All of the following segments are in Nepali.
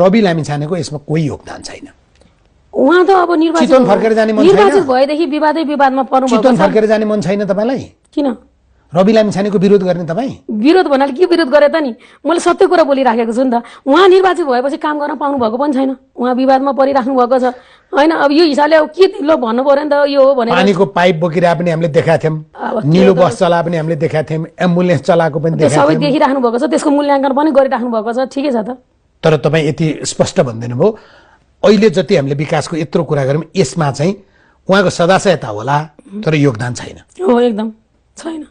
रवि लामिछानेको यसमा कोही योगदान छैन। उहाँ त अब चितवन फर्केर जाने मन छैन। निर्वाचित भएदेखि विवादै विवादमा पर्नु भएको छ। चितवन फर्केर जाने मन छैन तपाईलाई? किन? रवि लामिछानेको विरोध गर्ने तपाईँ? विरोध भन्नाले के विरोध गरे त नि? मैले सत्य कुरा बोलिराखेको छु नि त। उहाँ निर्वाचित भएपछि काम गर्न पाउनु भएको पनि छैन। उहाँ विवादमा परिराख्नु भएको छ हैन। अब यो हिसाबले अब के ल भन्नु पर्यो नि त यो हो भने। पानीको पाइप बोकिरा पनि हामीले देखाएको थियौं, नीलो बस चला पनि हामीले देखाएको थियौं, एम्बुलेन्स चलाएको पनि देखाएको सबै थियौं। देखिराख्नु भएको छ, त्यसको मूल्याङ्कन पनि गरिराख्नु भएको छ। ठिकै छ त। तर तपाईँ यति स्पष्ट भनिदिनु भयो अहिले जति हामीले विकासको यत्रो कुरा गर्यौं यसमा चाहिँ उहाँको सदाशयता होला तर योगदान छैन। हो एकदम छैन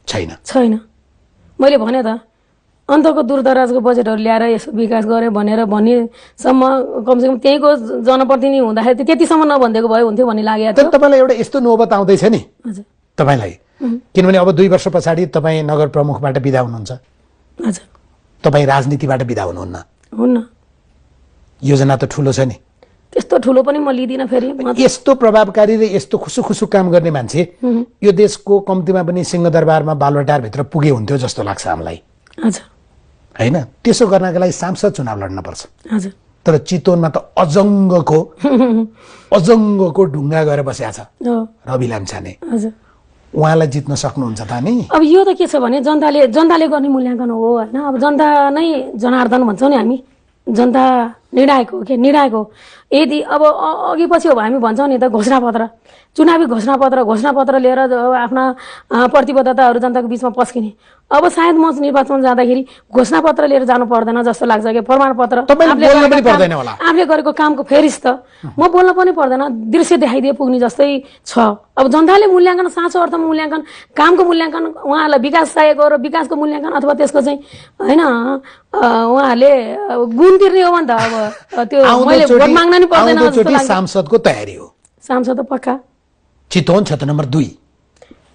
छैन छैन। मैले भने त अन्तको दूरदराजको बजेटहरू ल्याएर यसो विकास गरे भनेर भन्नेसम्म कमसेकम त्यहीँको जनप्रतिनिधि हुँदाखेरि त्यतिसम्म नभनिदिएको भए हुन्थ्यो भन्ने लागेको तर थियो। तपाईँलाई एउटा यस्तो नौबत आउँदैछ नि हजुर तपाईँलाई, किनभने अब 2 वर्ष पछाडि तपाईँ नगर प्रमुखबाट बिदा हुनुहुन्छ, हजुर तपाईँ राजनीतिबाट बिदा हुनुहुन्न। हुन्न योजना त ठुलो छ नि। त्यस्तो ठुलो पनि म लिदिनँ फेरि। यस्तो प्रभावकारी र यस्तो खुसुखुसु काम गर्ने मान्छे यो देशको कम्तीमा पनि सिंहदरबारमा बालुवाटारभित्र पुगे हुन्थ्यो जस्तो लाग्छ हामीलाई। हजुर हैन? त्यसो गर्नका लागि सांसद चुनाव लड्न पर्छ। हजुर तर चितवनमा त अजङ्गको ढुङ्गा गएर बसेको छ हो रवि लामिछाने। हजुर उहाँलाई जित्न सक्नुहुन्छ त नि? अब यो त के छ भने जनताले गर्ने मूल्याङ्कन हो हैन। अब जनता नै जनार्दन भन्छौँ नि हामी, जनता निर्णायक हो के निर्णायक हो। यदि अब अघि पछि अब हामी भन्छौँ नि त घोषणापत्र, चुनावी घोषणापत्र लिएर आफ्ना प्रतिबद्धताहरू जनताको बिचमा पस्किने। अब सायद म निर्वाचन जाँदाखेरि घोषणापत्र लिएर जानु पर्दैन जस्तो लाग्छ कि प्रमाणपत्र आफूले गरेको कामको फेरिस्त म बोल्न पनि पर्दैन, दृश्य देखाइदिए पुग्ने जस्तै छ। अब जनताले मूल्याङ्कन साँचो अर्थमा मूल्याङ्कन कामको मूल्याङ्कन उहाँहरूलाई विकास चाहिएको र विकासको मूल्याङ्कन अथवा त्यसको चाहिँ हैन उहाँहरूले गुण तिर्ने हो भने त अब त्यो मैले भोट माग्न नि पर्दैन जस्तो लाग्छ। सांसदको तयारी हो। सांसद त पक्का। चितवन क्षेत्र नम्बर 2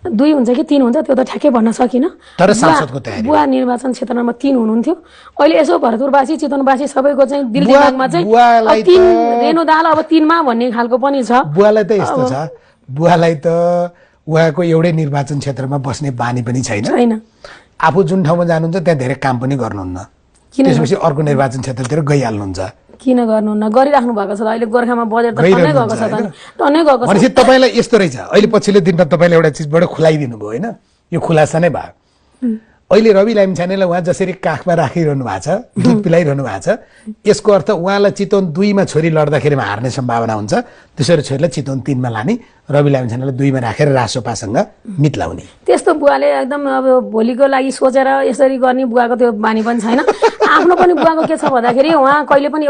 हुन्छ कि 3 हुन्छ त्यो त ठ्याक्कै भन्न सकिनँ। तर सांसदको तयारी बुवा निर्वाचन क्षेत्र नम्बर 3 हुनुहुन्थ्यो। अहिले यसो भरतपुरवासी चितवनवासी सबैको चाहिँ दिल दिमागमा चाहिँ 3 रेणु दाहाल अब 3 मा भन्ने खालको पनि छ। बुवालाई त यस्तो छ, बुवालाई त उहाँको एउटै निर्वाचन क्षेत्रमा बस्ने बानी पनि छैन। आफू जुन ठाउँमा जानुहुन्छ त्यहाँ धेरै काम पनि गर्नुहुन्न, त्यसपछि अर्को निर्वाचन क्षेत्रतिर गइहाल्नुहुन्छ। किन गर्नुहुन्न? गरिराख्नु भएको छ त। अहिले गोर्खामा बजेट त टन्नै गएको छ त, टन्नै गएको छ। भनेपछि तपाईलाई यस्तो रहेछ, अहिले पछिल्लो दिनमा तपाईले एउटा चिज बडो खुलाइदिनु भयो हैन? यो खुलासा नै भयो। अहिले रवि लामिछानेलाई उहाँ जसरी काखमा राखिरहनु भएको छ, दुध पिलाइरहनु भएको छ, यसको अर्थ उहाँलाई चितवन 2 मा छोरी लड्दाखेरिमा हार्ने सम्भावना हुन्छ। त्यसरी छोरीलाई चितवन 3 मा लाने, रवि लामिछानेलाई 2 मा राखेर रासोपासँग मितलाउने। त्यस्तो बुवाले एकदम अब भोलिको लागि सोचेर यसरी गर्ने बुवाको त्यो बानी पनि छैन। आफ्नो पनि बुवाको के छ भन्दाखेरि उहाँ कहिले पनि